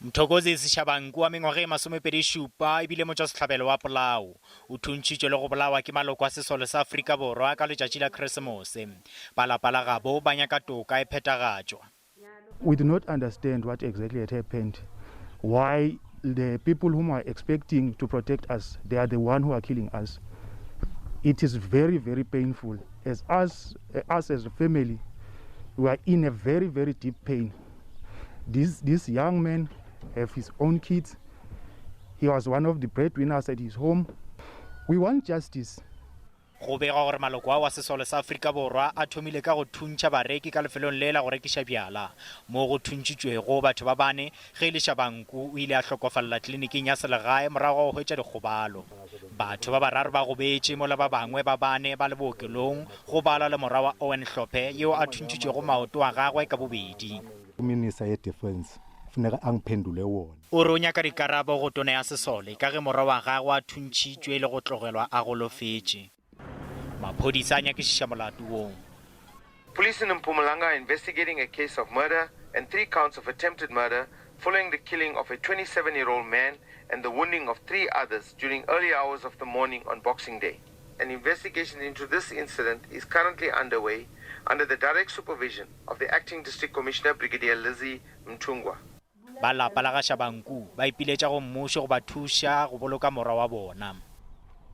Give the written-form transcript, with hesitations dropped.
Mthokozisi Shabangu wa mengwaga e masomepedi-šupa e bile motšwasehlabelo wa polao. O thuntšhitšwe le go bolawa ke maloko a sesole sa Afrika Borwa ka letšatši la Kresemose. Ba lapa la gabo ba nyaka toka e phethagatšwa. We do not understand what exactly had happened, why the people whom are expecting to protect us, they are the one who are killing us. It is very, very painful. As us, us as a family, we are in a very, very deep pain. This, this young man have his own kids. He was one of the breadwinners at his home. We want justice. Go begwa gore maloko ao a sesole sa Afrika Borwa a thomile ka go thuntšha bareki ka lefelong le la go rekiša bjala mo go thuntšitšwego batho ba bane ge e le Shabanku o ile a hlokofalela kliniking ya selegae morago ga go hwetša dikgobalo. Batho ba bararo ba gobetše mola ba bangwe ba bane ba le bookelong go balwa le morwa wa Owen Hlophe yo a thuntšitšwego maoto a gagwe ka bobedi. Minister ye defence funeka angiphendule wona. O re o nyaka dikarabo go tona ya sesole ka ge morwa wa gagwe a thuntšhitšwe le go tlogelwa a golofetše. Maphodisa a nyakišiša molato wo. Police in Mpumalanga are investigating a case of murder and 3 counts of attempted murder following the killing of a 27-year-old man and the wounding of 3 others during early hours of the morning on Boxing Day. An investigation into this incident is currently underway under the direct supervision of the Acting District Commissioner Brigadier Lizzie Mtungwa. Ba lapa la ga Shabangu ba ipiletša go mmušo go ba thuša go boloka morwa wa bona.